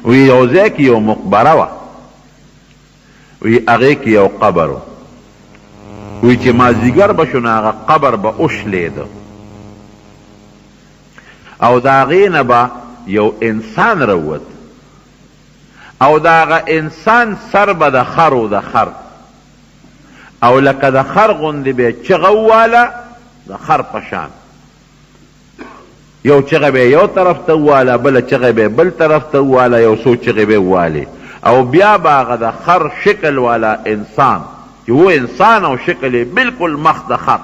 وی یو ځای کې یو مقبره وه، وی هغې کې یو قبر و، وی چې مازدیګر به شو نو هغه قبر به وشلېده او د هغې نه به یو انسان راووت او د هغه انسان سر به د خر و، د خر، او لکه د خر غوندې به یې چغه وواله، د خر په شان. یو چغه به یو طرف ته وواله، بله چغه به بل طرف ته وواله، یو څو چغې به ووالې او بیا به هغه د خر شکل والا انسان چې و انسان او شکل یې بالکل مخ د خر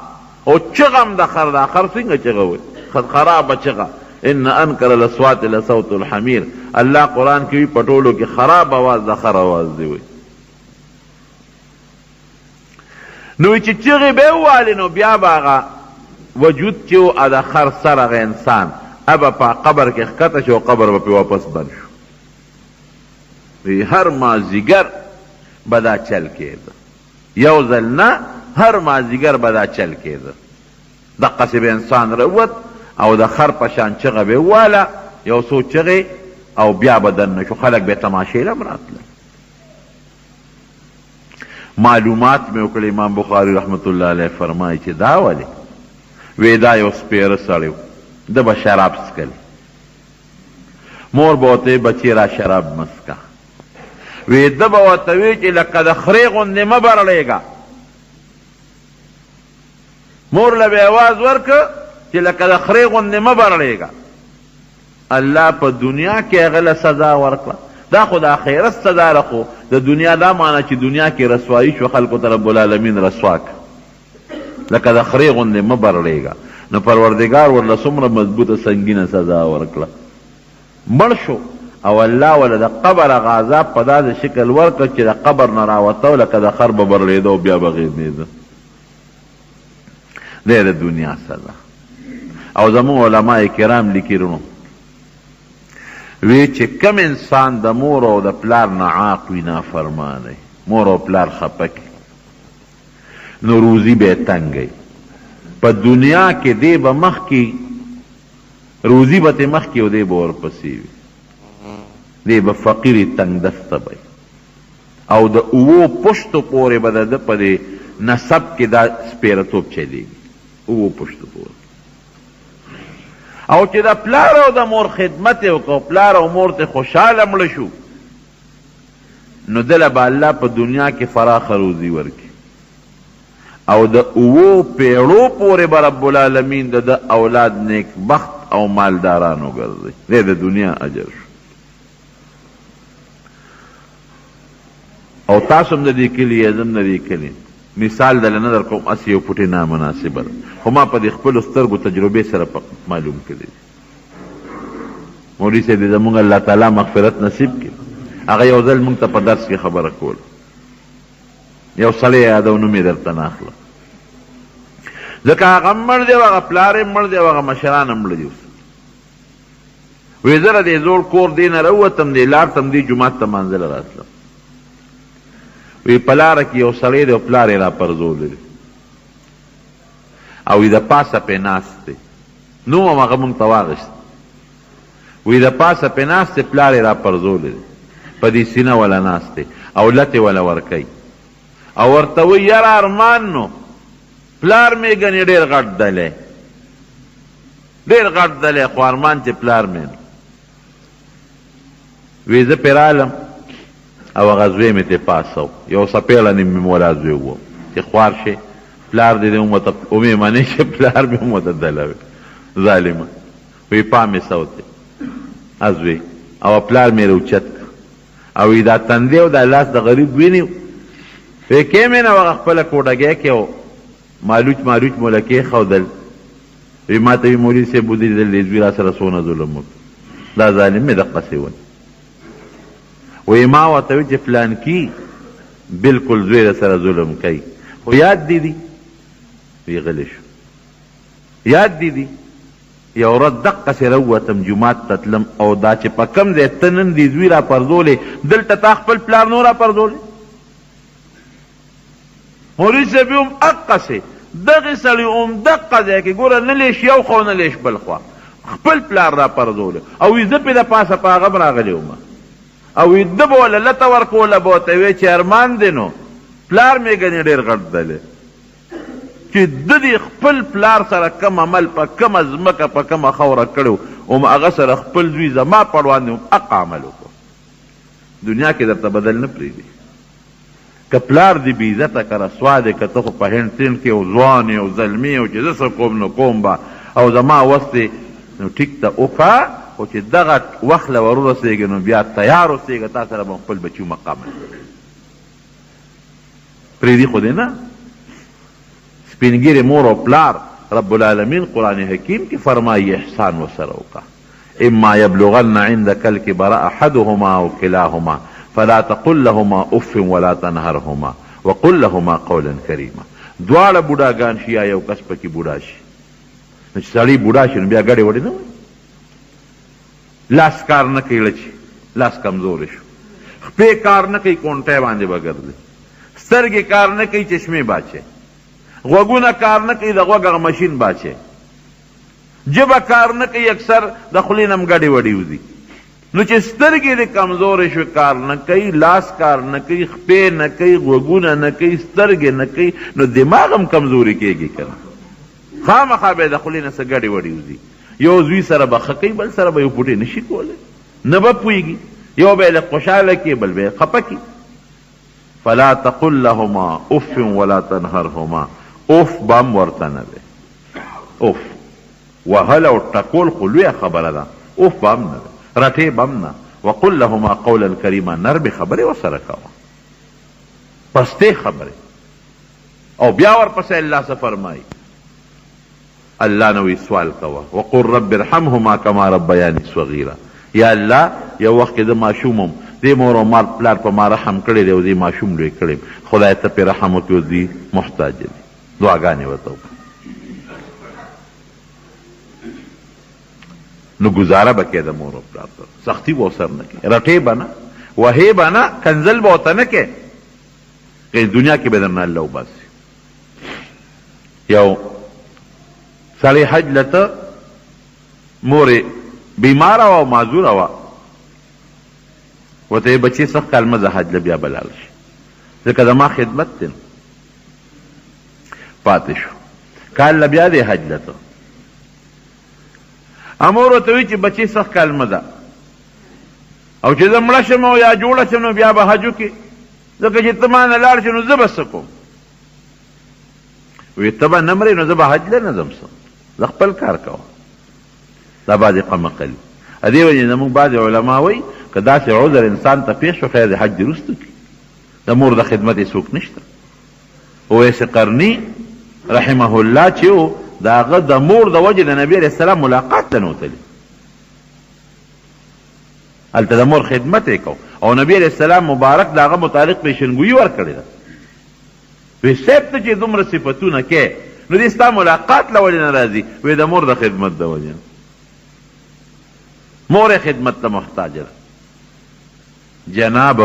او چغه هم د خر، دا خر څنګه چغه وایي؟ خرابه چغه. ان انکر الاصوات لصوت الحمیر، الله قرآن کې وایي په ټولو کې خراب اواز د خر اواز دی وایي. نو چې چغې به یې ووهلې نو بیا به هغه وجود چې و د خر سر هغه انسان به په قبر کې ښکته شو او قبر به پرې واپس بند شو. وی هر مازیګر به دا چل کېده، یو ځل نه، هر مازیګر به دا چل کېده. دقسې به انسان راووت او د خر په شان چغه به یې وواله، یو څو چغې، او بیا به دننه شو. خلک به یې تماشې له هم راتلل. معلومات مې وکړل، امام بخاري رحمت الله علیه فرمایي چې دا ولې؟ وی دا یو سپېره سړی و، ده به شراب څکل، مور به ورته وی بچې را شراب مه څکه، وی ده به ورته وی چې لکه د خرې غوندې مه برړېږه، مور له به یې اواز ورکړ چې لکه د خرې غوندې مه برړېږه. الله په دنیا کې هغه له سزا ورکړه، دا خو د اخرت سزا ده، خو د دنیا دا معنی چې دنیا کې رسوایي شوه، خلکو ته رب العالمین رسوا کړه، لکه د خرې غوندې مه برړېږه. نو پروردګار ورله څومره مضبوطه سنګینه سزا ورکړه، مړ شو او الله وله د قبر هغه عذاب په داسې شکل ورکړ چې د قبر نه راوته او لکه د خر به برړېده او بیا به غېمېده. دی د دنیا سزا. او زموږ علما کرام لیکي رونو وی چې کم انسان د مور او د پلار نه عاق وي، نافرمانه وي، مور او پلار خپه کړي، نو روزي به یې تنګه وي. په دنیا کې دی به مخکې، روزي به ترې مخکې او دی به ورپسې وي، دی به فقیر وي، تنګ دسته به وي، او د اوو پښتو پورې به د ده په دې نسب کې دا سپېرتوب چلېږي، اوو پښتو پورې. او چې د پلار او د مور خدمت یې وکړ، پلار او مور ته خوشحاله مړه شو، نو ده له به الله په دنیا کې فراخه روزي ورکړي او د اوو پېړو پورې به رب العالمین د ده اولاد نیکبخت او مالداران وګرځوي. دی د دنیا اجر شو. او تاسو هم د دې کلي یئ، زه هم د دې کلي یم. مثال دله نه درکوم، هسې یو پټې نامناسبه ده، خو ما په دې خپلو سترګو تجربې سره معلوم کړي دي. مولوي صاحب دې زموږ الله تعالی مغفرت نصیب کړي، هغه یو ځل موږ ته په درس کې خبره کوله، یو سړی یادوم، نوم یې درته نه اخلم، ځکه هغه هم مړ دی او هغه پلار یې مړ دی او هغه مشران هم مړه دي اوس. وی زه له دې زوړ کور دې نه راووتم، دې لار ته همدې جومات ته مانځه له راتلم. وی په لاره کې یو سړی دی او پلار یې راپرځولی دی او وی د پاسه پرې ناست دی، نوم هم هغه مونږ ته واخیست. وی د پاسه پرې ناست دی، پلار یې راپرځولی دی، په دې سینه وله ناست دی او لتې وله ورکوي او ورته وایي یاره ارمان نو پلار مې ګنې ډېر غټ دلی، ډېر غټ دلی، خو ارمان چې پلار مې نو. وی زه پرې رالم او هغه زوی مې ترې پاڅو، یو څپېړه نیم مې مولا زوی وو چې خوار شې پلار دې هم ورته ومې منې چې پلار مې هم ورته دله وی ظالمه. وی پا مې سوتې ازوی او پلار مې راوچت کړ او وی دا تندی او دا لاس د غریب ویني. وی کې مې نه هغه خپله کوډګی کې او مالوچ مالوچ مو له کېښودل. وی ماته وی مولوي صاحب ودرېدل، دې زوی راسره څونه ظلم وکړ، دا ظالم مې دقسې ونیو. وی ما ورته وی چې فلانکي بالکل زوی در سره ظلم کوي، خو یاد دې دي؟ وی غلی شو. یاد دې دي؟ یو ورځ دقسې راووتم جومات ته تلم او دا چې په کوم ځای ته نن دې زوی راپرځولی، دلته تا خپل پلار نو راپرځولی؟ مولوي صاحب هم اقسې دغې سړي هم دقه ځای کې ګوره نه لېش یو خوا نه لېش بل خوا خپل پلار را پرځولی او وي زه پرې د پاسه په هغه هم راغلی وم. او وي ده به وله لته ورکوله به ورته وی چې ارمان دی نو پلار مې ګنې ډېر غټ دلی چې ده دې خپل پلار سره کوم عمل په کومه ځمکه په کومه خاوره کړی هم هغه سره خپل زوی زما په وړاندې هم هقه عمل وکړو. دنیا کې درته بدل نه پرېږدي. که پلار دې بې عزته که رسوا دی که ته خو په هنډ تینډ کې او ځوان یې او زلمی او چې زه څه کوم نو کوم به او زما وس دی نو ټیک ته وکړه خو چې دغه وخت له ور ورسېږې نو بیا تیار اوسېږه تا سره به خپل بچي مقام پرېږدي خو دې نه. سپین ږیرې مور او پلار رب العالمین قرآن حکیم کې فرمایي احسان ورسره وکړه. اما يبلغن عندك الكبر احدهما او کلاهما فلا تقل لهما اف ولا تنهرهما وقل لهما قولا کریما. دواړه بوډاګان شي یا یو کس پکې بوډا شي، نو چې سړی بوډا شي نو بیا ګډې وډې نه وایي، لاس کار نه کوي، لچ لاس کمزوری شو، خپې کار نه کوي، کونټی باندې به ګرځي، سترګې کار نه کوي، چشمې باچې، غوږونه کار نه کوي، د غوږ هغه مشین باچې، ژبه کار نه کوي، اکثر د خولې نه هم ګډې وډې وځي. نو چې سترګې دې کمزورې شوې کار نه کوي، لاس کار نه کوي، خپې نه کوي، غوږونه نه کوي، سترګې نه کوي، نو دماغ هم کمزوري کېږي که نه؟ خامخا به یې د خولې نه څه ګډې وډې وځي. یو زوی سره به ښه کوي، بل سره به یو پوټی نه شي کولی، نه به پوهېږي، یو به یې لږ خوشحاله کړي، بل به یې خپه کړي. فلا تقل لهما اف ولا تنهرهما، اف به هم ورته نه وې. اوف وهل او ټکول خو لویه خبره ده، اوف به هم نه وي، رټې به هم نه، وقل لهما قولا کریما، نرمې خبرې ورسره کوه، پستې خبرې. او بیا ورپسې الله څه فرمایي؟ الله نه وایي سوال کوه، وقل رب ارحمهما کما ربیانی صغیرا، یا الله یو وخت کې زه ماشوم وم، دې مور او مار پلار په ما رحم کړی دی او زه یې ماشوم لوی کړی یم، خدایه ته پرې رحم وکړې اوس دوی محتاج دي. دعاګانې ورته وکړه نو ګزاره به کې د مور او پلار سره، سختی به ورسره نه کوې، رټې به نه، وهې به نه، کنځل به ورته نه کوې، که دنیا کې به درنه الله وباسي. یو سړی حج له ته، مور یې بیماره وه او معذوره وه، ورته یې بچې سږ کال مه ځه حج له، بیا به لاړ شي ځکه زما خدمت دی. پاتې شو کال له بیا دی حج له ته، امور ورته وی چې بچې سږ کال مه ځه، او چې زه مړه شم او یا جوړه شم نو بیا به حج وکړې، ځکه چې ته ما نه لاړ شې نو زه به څه کوم؟ وی ته به نه مرې نو زه به حج له نه ځم، څه زه خپل کار کوم. دا بعضې قمقلي دې وجې زموږ بعضې علما وایي که داسې عذر انسان ته پېښ شو خیر دی حج دې وروسته کړي، د مور د خدمت یې څوک نشته. اویس قرنی رحمه الله چې و د هغه د مور د وجې د نبی علیه السلام ملاقات ته نه وتلی، هلته د مور خدمت یې کو او نبی علیه السلام مبارک د هغه متعلق پیشنګویي ورکړې ده. وی صاحب ته چې دومره صفتونه کې نو دې ستا ملاقات له ولې نه راځي؟ وی د مور د خدمت د وجې نه، مور یې خدمت ته محتاجه ده. جناب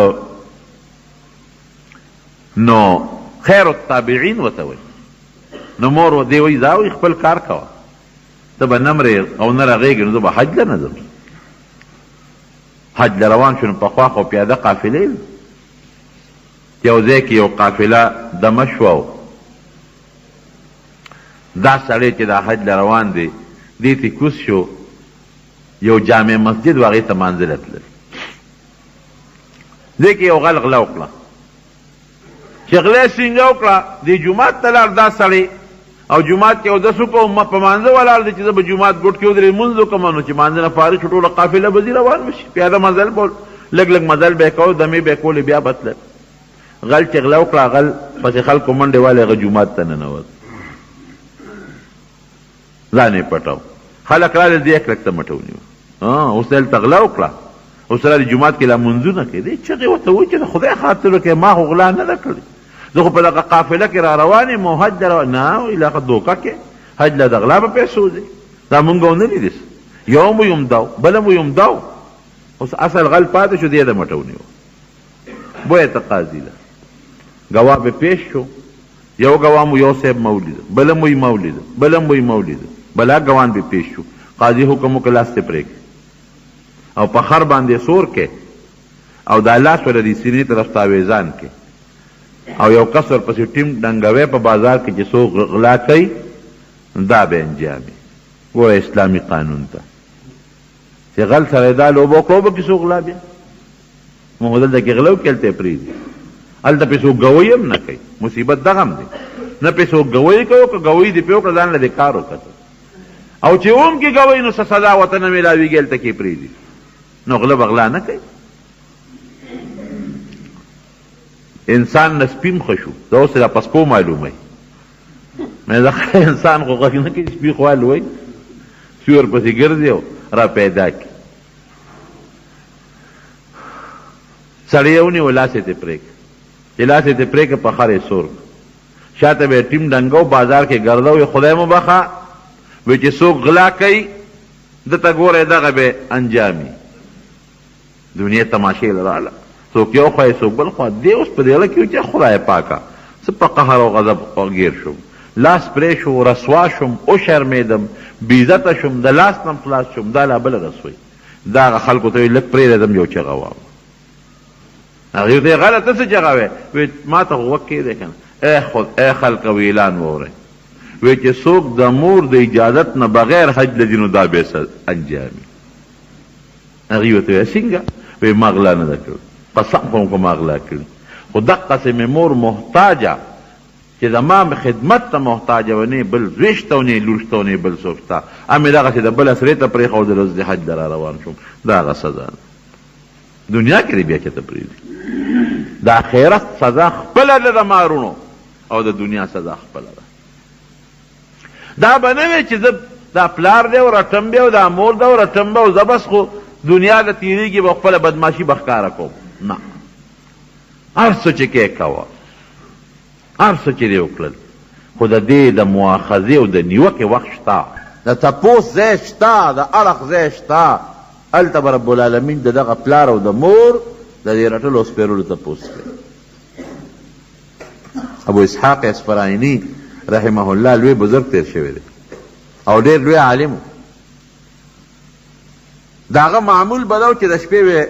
نو خیر التابعین ورته وایي، نو مور دی وایي ځه وایي خپل کار کوه، ته به نه مرې او نه رغېږې نو زه به حج له نه ځم. حج له روان شو نو پخوا خو پیاده قافلې وې، یو ځای کې یو قافله دمه شوه او دا سړی چې دا حج له روان دی دې ترې کوز شو، یو جامع مسجد و هغې ته مانځه له تلل. دې کې یو غل غلا وکړه، چې غلا یې څنګه وکړه، دې جومات ته لاړ دا سړی او جومات کې اودس وکړو، په مانځه ولاړ دی چې زه به جومات ګوټ کې ودرېږم لمونځ وکړم، نو چې مانځه نه فارغ شو ټوله قافله به ځي روان به شي، پیاده مزل به لږ لږ مزل به یې کاوه، دمې به یې کولې بیا به تلل. غل چې غلا وکړه، غل پسې خلکو منډې والې، هغه جومات ته ننوت، ځان یې پټاو، خلک راغلل، دې یې کلک ته مټه ونیوه، اوس دلته غلا وکړه، اوس راغلی جومات کې لا لمونځونه کوي. دې چغې ورته وویل چې د خدای خاطر وکړې، ما خو غلا نه ده کړې، زه خو په دغه قافله کې را روان یم او حج له روان نه وایي، لا ښه دوکه کې حج له د غلا په پیسو ځې، دا مونږ ونه لیدې، یو مو یم داو بله مو یم داو، اوس اصل غل پاتې شو، دې د مټه ونیوه، بویه ته قاضي له ګواه به پیش شو، یو ګواه مو یو صاحب ما ولید، بل مو یې ما ولید، بل مو یې ما ولید، بلا ګوان به پیش شو، قاضي حکم وکړ لاس ته پرې کړ او په خر باندې سور کې او دا لاس وله دې سینې طرف ته اویزان کې او یو کس ورپسې ټیم ډنګوی په بازار کې چې څوک غلا کوي دا به انجام وي. ګوره اسلامي قانون ته چې غل سره دا لوبه وکړه وبه کې څوک غلا بیا موږ دلته کې غلا وکړي هلته یې پرېږدي، هلته پرې څوک ګوایي هم نه کوي. مصیبت دغه هم دی، نه پرې څوک ګوایي کوي، که ګوایي دې پرې وکړه ځان له دې کار وکړه او چې هم کې ګوایي نو څه سزا ورته نه میلاویږي، هلته کې پرېږدي. نو غله به غلا نه کوي. انسان نه سپي هم ښه شو، دا اوس دا په سپو معلوموي. مې دا انسان خو غږ نه کوي، سپي خو الوي، سپي ورپسې ګرځي او را پیدا کړي. سړی یې ونیو، لاس یې ترې پرې کړ، چې لاس یې ترې پرې کړ په خر یې سور کړ، شاته به یې ټیم ډنګو بازار کې ګرځه، وایي خدای مو بخښه، وایي چې څوک غلا کوي ده ته ګورئ دغه به انجام وي. دنیا تماشې له راله، څوک یو خوا څوک بل خوا. دی اوس په دې اړه کې چې خدای پاکه څه په قهر او غضب ګیر شوم، لاس پرې شو، رسوا شوم، وشرمېدم، بېعزته شوم، د لاس نه هم خلاص شوم، دا لا بله رسوي. دا هغه خلکو ته وایي لږ پرېږده ځم یو چغه وایم. هغوی ورته وایي غله ته څه چغه وایې؟ وایي ما ته خو غوږ کښېږدی که نه. ای خود ای خلکه وایي اعلان واورئ، وایي چې څوک د مور د اجازت نه بغیر حج له ځي نو دا به یې انجام وي. هغوی ورته وایي څنګه؟ وایي ما غلا نه ده کړې، قسم خورم که ما غلا کړې، خو دقسې مې مور محتاجه چې زما خدمت ته محتاجه وه، نه یې بل زوی شته او نه یې لور شته او نه یې بل څوک شته، مې دغسې د بل اسرې ته پرېښودل، اوس د حج له را روان شوم. دا هغه سزا ده دنیا کې دې بیا چېرته پرېږدي. د آخرت سزا خپله ده د مارونو او د دنیا سزا خپله ده. دا به نه وي چې زه دا پلار دی او رټم به او دا مور ده او رټم به او زه بس خو دنیا د تېرېږي به خپله بدماشي به ښکاره کوم. نه، هر څه چې کې کوه، هر څه چې دې وکړل، خو د دې د مواخذې او د نیوکې وخت شته، د تپوس ځای شته، د اړخ ځای شته. هلته به رب العالمین د دغه پلار او د مور د دې رټلو او سپېرلو تپوس کوي. ابو اسحاق اسفرایني رحمه الله لوی بزرګ تېر شوی دی او ډېر لوی عالم و. د هغه معمول به دا و چې د شپې به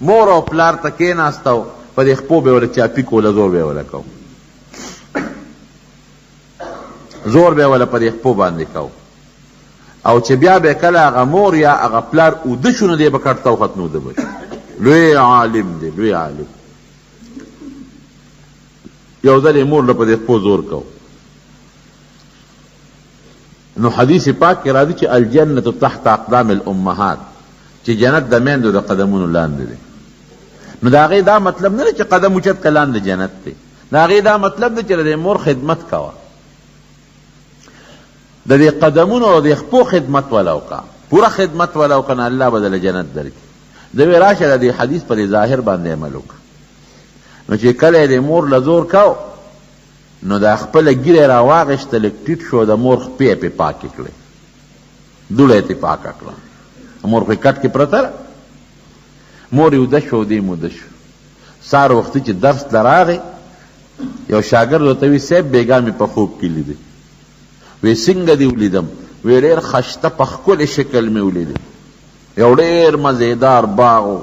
مور او پلار ته کېناسته او په دې خپو به یې وله چاپي کوله، زور به یې وله کوو، زور به یې وله په دې خپو باندې کوو، او چې بیا به کله هغه مور یا هغه پلار اوده شو نو دی به کټ ته وخت نو اوده به شو. لوی عالم دی، لوی عالم. یو ځل یې مور له په دې خپو زور کوو. نو حدیث پاک کې راځي چې الجنة تحت اقدام الامهات، چې جنت د میندو د قدمونو لاندې دی. نو د هغې دا مطلب نه دی چې قدم اوچت که لاندې جنت دی، د هغې دا مطلب دی چې د دې مور خدمت کوه، د دې قدمونو او د خپو خدمت وله وکړه، پوره خدمت وله وکړه، نو الله به درله جنت درکړي. ده وی راشه د دې حدیث په دې ظاهر باندې عمل وکړه. نو چې کله یې د مور له زور کاو نو دا خپله ږیره یې راواخیسته، لږ ټیټ شو، د مور خپې یې پرې پاکې کړې، دوړه یې ترې پاکه کړه. مور خو یې کټ کې پرته ده. مور یې اوده شوه او دی هم اوده شو. سهار وختي چې درس ته راغی، یو شاګرد ورته وی صاحب بېګا مې په خوب کې لیدی. وی څنګه دې ولیدم؟ وی ډېر خشته په ښکلې شکل مې ولیدی، یو ډېر مزېدار باغ و،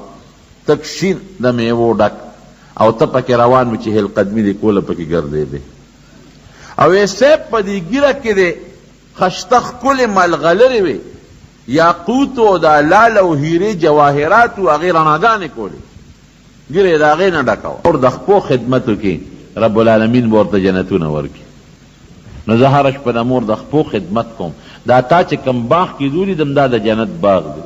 تک شین د مېوو ډک، او ته پکې روان وې چې هېل قدمي دې کوله پکې ګرځېدې. او وې صیب په دې ږیره کې دې خشته ښکلې ملغلرې وې، یاقوت او دا لال او هیرې جواهرات وو، هغې رڼاګانې کولې، ږیره یې د هغې نه ډکه وه. مور د خپو خدمت وکړي رب العالمین به ورته جنتونه ورکړي. نو زه هره شپه د مور د خپو خدمت کوم. دا تا چې کوم باغ کې زه ولیدم دا د جنت باغ دی.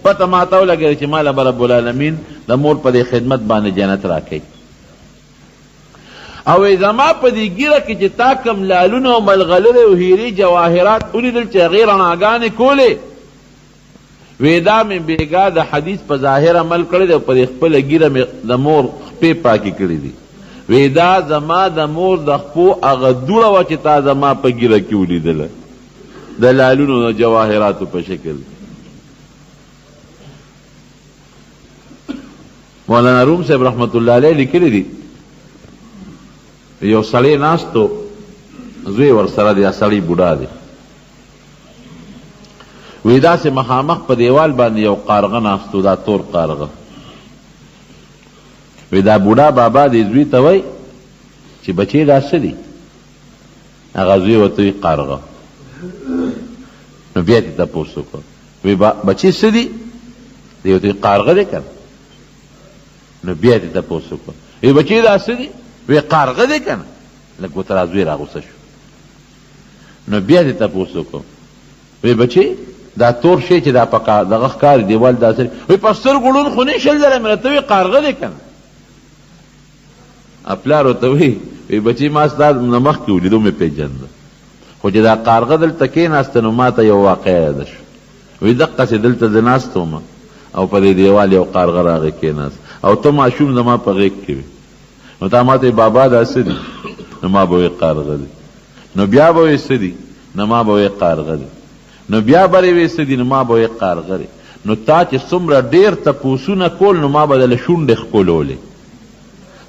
پته ماته ولګېده چې ماله به رب العالمین د مور په دې خدمت باندې جنت راکوي. او وایي زما په دې ږیره کې چې تا کوم لالونه او ملغلرې او هیرې جواهرات ولیدل چې هغې رڼاګانې کولې، وې دا مې بېګا د حدیث په ظاهر عمل کړی دی او په دې خپله ږیره مې د مور خپې پاکې کړې دي. وې دا زما د مور د خپو هغه دوړه وه چې تا زما په ږیره کې ولیدله د لالونو د جواهراتو په شکل کې. مولانا روم صاحب رحمت الله علیه لیکلي دي یو سړی ناست و، زوی ورسره دی، سړی بوډا دی. وی داسې مخامخ په دیوال باندې یو قارغه ناست و، دا تور قارغه. وی دا بوډا بابا دې زوی ته وایي چې بچې دا څه دي؟ هغه زوی ورته وایي قارغه. نو بیا ترې تپوس وکړو، وی بچې څه دي؟ دی ورته وایي قارغه دی که نه. نو بیا ترې تپوس وکړو، وی بچې دا څه دي؟ وی قارغه دی که نه. لږ ورته را زوی راغوسه شو. نو بیا ترې تپوس وکړو، وی بچې دا تور شی چې دا په دغه ښکاري دیوال دا څه؟ وی په سترګو ړوند خو نه 20 ځله مې راته وی قارغه دی که نه. پلار ورته وایي، وایي بچي ما ستا نه مخکې ولیدو مې پېژنده، خو چې دا قارغه دلته کېناسته نو ما ته یو واقعه یاده شوه. وایي دقسې دلته زه ناست وم او په دې دیوال یو قارغه راغی کېناست او ته ماشوم زما په غېږ کې وې، نو تا ما ته بابا دا څه دي؟ نو ما به وایي قارغه دي. نو بیا به وایي څه دي؟ نو ما به وایي قارغه دي. نو بیا به وایي څه دي؟ نو ما به وایي قارغه دي. نو تا چې څومره ډېر تپوسونه کول نو ما به دله شونډې ښکلولې،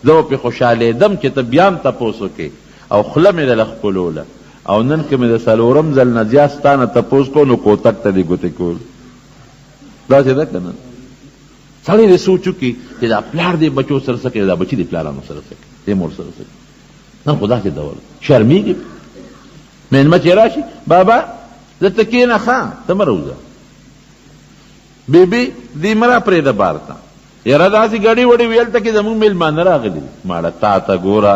زه به پرې خوشحالېدم چې ته بیا هم تپوس وکړې او خوله مې دله ښکلوله. او نن که مې د څلورم ځل نه زیات ستا نه تپوس کو نو کوتک ته دې ګوتې کول. داسې ده که نه؟ سړی دې سوچ وکړي چې دا پلار دې بچو سره څه کوي، دا بچي دې پلارانو سره څه کوي، دې مور سره څه کوي. نن خو داسې دور شرمېږي. مېلمه چې راشي، بابا دلته کښېنه، ښه ته مه راوځه، بیبي دې مه راپرېږده بار ته، یاره داسې ګړې وړې وي هلته کې زموږ مېلمانه راغلي دي. ماړه تا ته ګوره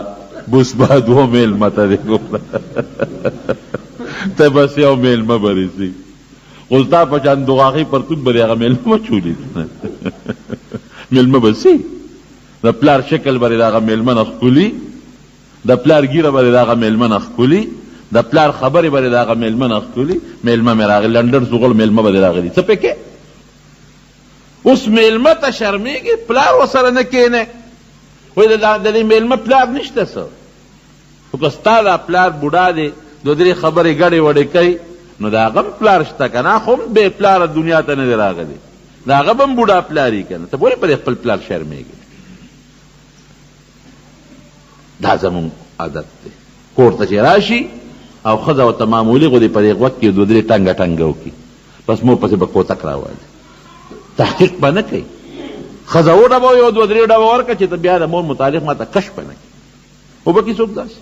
بوس به دوو مېلمه ته دې ګوره، ته بس یو مېلمه به رسي، خو ستا په شان دغاښې پرتوګ به دې هغه مېلمه مچولي. مېلمه به څه د پلار شکل به دې د هغه مېلمه نه ښکلي، د پلار ږیره به دې د هغه مېلمه نه ښکلي، د پلار خبرې به دې د هغه مېلمه نه ښکلي. مېلمه مې راغلی، لنډر زغړ مېلمه به دې راغلی، څه پې کې؟ اوس مېلمه ته شرمېږي، پلار ورسره نه کښېنی. وایي د دې مېلمه پلار نشته څه، خو که ستا دا پلار بوډا دی دوه درې خبرې ګډې وډې کوي نو د هغه هم پلار شته که نه، خو هم بې پلاره دنیا ته نه دی راغلی، د هغه به هم بوډا پلار وي که نه. ته ولې په دې خپل پلار شرمېږې؟ دا زموږ عادت دی. کور ته چې راشي او ښځه ورته معمولي غوندې په دې غوږ کې دوه درې ټنګه ټنګه وکړي، بس مور پسې به کوتک راوالي، تحقیق به نه کوي. ښځه وډبوي یو دوه درې ډبه ورکړه چې ته بیا د مور متعلق ما ته کش به نه کوي. وبه کړي څوک داسې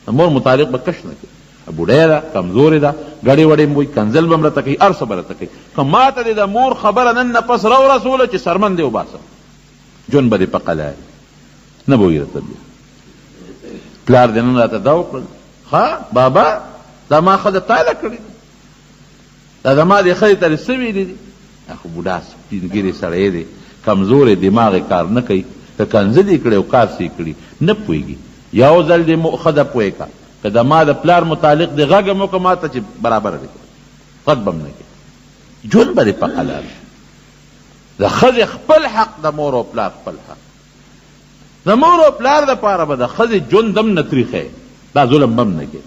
د مور متعلق به کش نه کوي. بوډۍ ده، کمزورې ده، ګړې وړې هم وایي، کنځل به هم راته کوي، هر څه به راته کوي. که ما ته دې د مور خبره نن نه پس راورسوله چې څرمن دې وباسم، ژوند به دې په قلار نه به وایي راته. بیا پلار دې نن راته دا وکړل، ښه بابا دا ما ښځه تا له کړې ده، دا زما دې ښځې ته دې څه ویلي دي؟ دا خو بوډا سپین ږیری سړی دی، کمزوری دماغ یې کار نه کوي، که کنځل یې کړي او کار څه یې کړي نه پوهېږي. یو ځل دې ښځه پوه کړه، که د ما د پلار متعلق دې غږ هم وکړ ما ته چې برابره دې کړه، غږ به هم نه کوي، ژوند به دې په قلار شي. د ښځې خپل حق، د مور او پلار خپل حق. د مور او پلار دپاره به د ښځې ژوند هم نه تریخی، دا ظلم به هم نه کوي.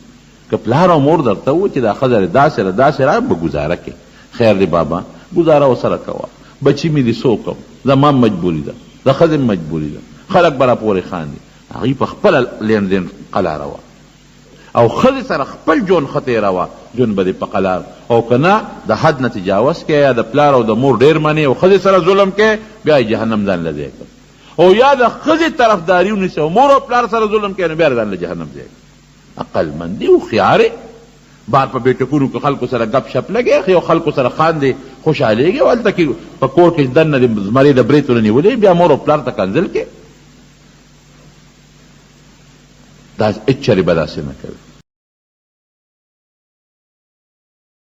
که پلار او مور درته ووایي چې دا ښځه دې داسې ده داسې ده، به ګوزاره کوې، خیر دی بابا ګوزاره ورسره کوه، بچي مې دي څه وکړم، زما هم مجبوري ده، د ښځې هم مجبوري ده، خلک به راپورې خاندي. هغوی په خپله لین دین قلاره وه او ښځې سره خپل ژوند ښه تېروه، ژوند به دې په قلار. او که نه د حد نه تجاوز کوې یا د پلار او د مور ډېر منې او ښځې سره ظلم کوې، بیا یې جهنم ځان له ځای کړ. او یا د ښځې طرفداري ونیسې او مور او پلار سره ظلم کوې، نو بیا ځان له جهنم ځای کړ. عقلمندي هوښیارې بار په بیټکونو کې خلکو سره ګپ شپ لګې یو خلکو سره خاندې خوشحالېږي، او هلته کې په کور کې دننه د زمرې د برېتو نه نیولې بیا مور او پلار ته کنځل کې، دا هېڅ چېرې به داسې نه کوي.